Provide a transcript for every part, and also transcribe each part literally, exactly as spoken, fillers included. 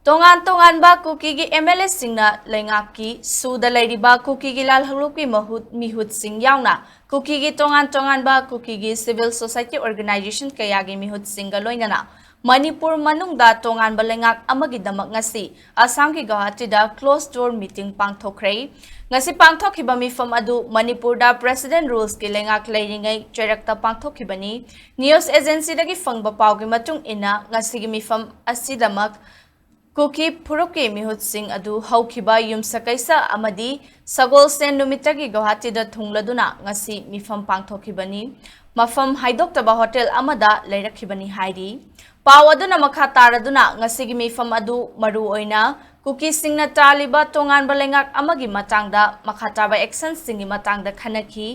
ꯇꯣꯉꯥꯟ ꯇꯣꯉꯥꯟꯕ ꯀꯨꯀꯤꯒꯤ M L ꯑꯦꯁꯤꯡꯅ ꯂꯩꯉꯥꯛꯀꯤ ꯁꯨꯗ ꯂꯩꯔꯤꯕ ꯀꯨꯀꯤꯒꯤ ꯂꯥꯜꯍꯧꯂꯨꯞꯀꯤ ꯃꯍꯨꯠ ꯃꯤꯍꯨꯠꯁꯤꯡ ꯌꯥꯎꯅ ꯀꯨꯀꯤꯒꯤ ꯇꯣꯉꯥꯟ ꯇꯣꯉꯥꯟꯕ ꯀꯨꯀꯤꯒꯤ civil society organization ꯀꯌꯥꯒꯤ ꯃꯤꯍꯨꯠꯁꯤꯡꯒ ꯂꯣꯏꯅꯅ ꯃꯅꯤꯄꯨꯔ ꯃꯅꯨꯡꯗ ꯇꯣꯉꯥꯟꯕ ꯂꯩꯉꯥꯛ ꯑꯃꯒꯤꯗꯃꯛ ꯉꯁꯤ ꯑꯁꯥꯝꯒꯤ ꯒꯧꯍꯥꯇꯤꯗ closed door meeting ꯄꯥꯡꯊꯣꯛꯈ꯭ꯔꯦ꯫ ꯉꯁꯤ ꯄꯥꯡꯊꯣꯛꯈꯤꯕ ꯃꯤꯐꯝ ꯑꯗꯨ ꯃꯅꯤꯄꯨꯔꯗ President Rulesꯀꯤ ꯂꯩꯉꯥꯛ ꯂꯩꯔꯤꯉꯩ ꯆꯩꯔꯛꯇ ꯄꯥꯡꯊꯣꯛꯈꯤꯕꯅꯤ꯫ News agencyꯗꯒꯤ ꯐꯪꯕ ꯄꯥꯎꯒꯤ ꯃꯇꯨꯡ ꯏꯟꯅ, ꯉꯁꯤꯒꯤ ꯃꯤꯐꯝ ꯑꯁꯤꯗꯃꯛ ꯀꯨꯀꯤ ꯐꯨꯔꯨꯞꯀꯤ ꯃꯤꯍꯨꯠꯁꯤꯡ ꯑꯗꯨ ꯍꯧꯈꯤꯕ ꯌꯨꯝꯁꯀꯩꯁ ꯑꯃꯗꯤ ꯁꯒꯣꯜꯁꯦꯟ ꯅꯨꯃꯤꯠꯇꯒꯤ ꯒꯧꯍꯥꯇꯤꯗ ꯊꯨꯡꯂꯗꯨꯅ ꯉꯁꯤ ꯃꯤꯐꯝ ꯄꯥꯡꯊꯣꯛꯈꯤꯕꯅꯤ꯫ ꯃꯐꯝ ꯍꯥꯏꯗꯣꯛꯇꯕ ꯍꯣꯇꯦꯜ ꯑꯃꯗ ꯂꯩꯔꯛꯈꯤꯕꯅꯤ ꯍꯥꯏꯔꯤ꯫ ꯄꯥꯎ ꯑꯗꯨꯅ ꯃꯈꯥ ꯇꯥꯔꯗꯨꯅ ꯉꯁꯤꯒꯤ ꯃꯤꯐꯝ ꯑꯗꯨ ꯃꯔꯨ ꯑꯣꯏꯅ ꯀꯨꯀꯤꯁꯤꯡꯅ ꯇꯥꯜꯂꯤꯕ ꯇꯣꯉꯥꯟꯕ ꯂꯩꯉꯥꯛ ꯑꯃꯒꯤ ꯃꯇꯥꯡꯗ ꯃꯈꯥ ꯇꯥꯕ actionꯁꯤꯡꯒꯤ ꯃꯇꯥꯡꯗ ꯈꯟꯅꯈꯤ꯫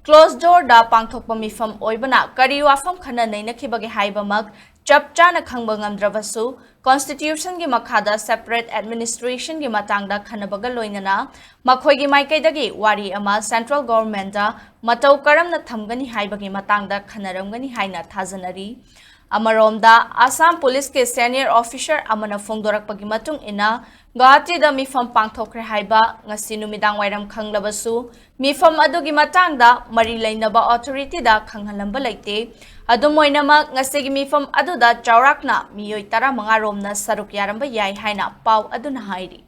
Closed doorꯗ ꯄꯥꯡꯊꯣꯛꯄ ꯃꯤꯐꯝ ꯑꯣꯏꯕꯅ ꯀꯔꯤ ꯋꯥꯐꯝ ꯈꯟꯅ ꯅꯩꯅꯈꯤꯕꯒꯦ ꯍꯥꯏꯕꯃꯛ ꯆꯞ ꯆꯥꯅ ꯈꯪꯕ ꯉꯝꯗ꯭ꯔꯕꯁꯨ, Constitutionꯒꯤ ꯃꯈꯥꯗ separate administrationꯒꯤ ꯃꯇꯥꯡꯗ ꯈꯟꯅꯕꯒ ꯂꯣꯏꯅꯅ ꯃꯈꯣꯏꯒꯤ ꯃꯥꯏꯀꯩꯗꯒꯤ ꯋꯥꯔꯤ ꯑꯃ central governmentꯇ ꯃꯇꯧ ꯀꯔꯝꯅ ꯊꯝꯒꯅꯤ ꯍꯥꯏꯕꯒꯤ ꯃꯇꯥꯡꯗ ꯈꯟꯅꯔꯝꯒꯅꯤ ꯍꯥꯏꯅ ꯊꯥꯖꯅꯔꯤ꯫ ꯑꯃꯔꯣꯝꯗ, ꯑꯁꯥꯝ ꯄꯨꯂꯤꯁꯀꯤ senior officer ꯑꯃꯅ ꯐꯣꯡꯗꯣꯔꯛꯄꯒꯤ ꯃꯇꯨꯡ ꯏꯟꯅ, ꯒꯧꯍꯥꯇꯤꯗ ꯃꯤꯐꯝ ꯄꯥꯡꯊꯣꯛꯈ꯭ꯔꯦ ꯍꯥꯏꯕ ꯉꯁꯤ ꯅꯨꯃꯤꯗꯥꯡ ꯋꯥꯏꯔꯝ ꯈꯪꯂꯕꯁꯨ, ꯃꯤꯐꯝ ꯑꯗꯨꯒꯤ ꯃꯇꯥꯡꯗ ꯃꯔꯤ ꯂꯩꯅꯕ authorityꯗ ꯈꯪꯍꯜꯂꯝꯕ ꯂꯩꯇꯦ꯫ ꯑꯗꯨꯝ ꯑꯣꯏꯅꯃꯛ, ꯉꯁꯤꯒꯤ ꯃꯤꯐꯝ ꯑꯗꯨꯗ ꯆꯥꯎꯔꯥꯛꯅ ꯃꯤꯑꯣꯏ ꯇꯔꯥꯃꯉꯥ ꯔꯣꯝꯅ ꯁꯔꯨꯛ ꯌꯥꯔꯝꯕ ꯌꯥꯏ ꯍꯥꯏꯅ ꯄꯥꯎ ꯑꯗꯨꯅ ꯍꯥꯏꯔꯤ꯫